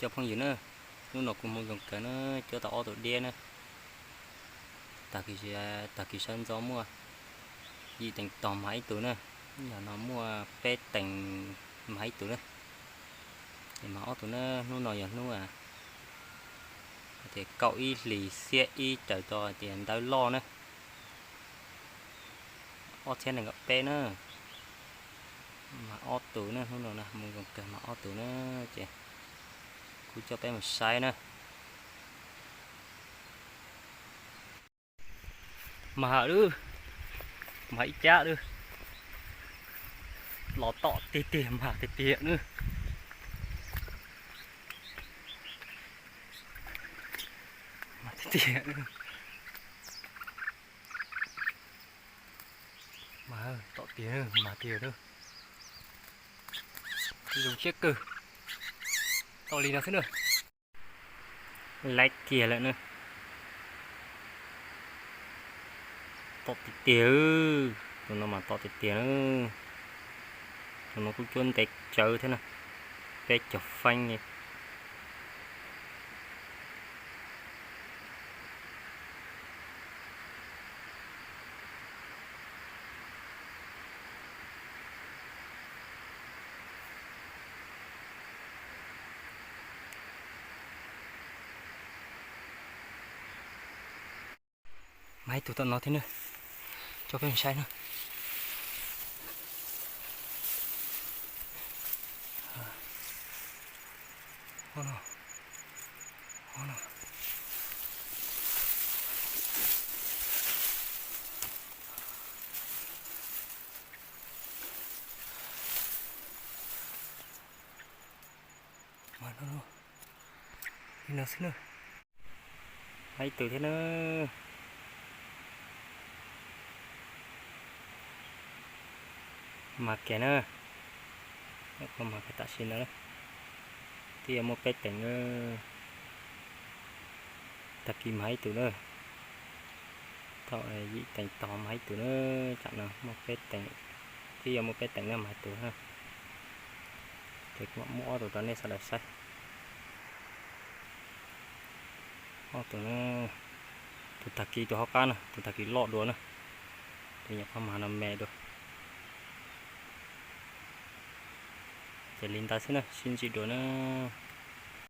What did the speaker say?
Cov phooj ywg na, hnub no kuv hmoov zoo kawg na, cuab tau ob tug diab na. Tag kis, tag kis sawv ntxov muaj yim teev tog mas ib tug na, yog no muaj peb teev mas ib tug na. Es mas ob tug na, hnub no yog hnub hais tias kaum ib hlis xiab ib raws tau hais tias ntawv loj na, ob txhiab nees nkaum peb na. Mas ob tug na, hnub no na hmoov zoo kawg mas ob tug na, ces kuv coj peb mus saib na. Mas hawm lawm, mas ib cab lawm, los tom tiag tiag mas tiag tiag na. Mas tiag tiag, mas tom tiag mas tiag na. Zoo siab kawg, tom li no xwb na. Laib kiag lawm na. Tom tiag tiag, tus no mas tom tiag tiag na. Tus no kuj cuab ntev tsawv thiab na, peb caug feeb li. Mas ib tug tom no thiab na, coj peb mus saib na. Mas no, li no xwb na. Mas ib tug thiab na. Mas kiag na, mas kiag tam sim no na, twb yuav muaj peb teev na. Tag kis mas ib tug na, thaum yim teev tog mas ib tug na, tsam no muaj peb teev, twb yuav muaj peb teev na mas ib tug na. Ces kuv mam muab ob tug rau nej sawv daws saib. Ob tug na, tus tag kis tus hauv qab na, tus tag kis loj dua na, tus nyuam qhuav mag no me dua. Ces li ntawd xwb na, sib ntsib dua na.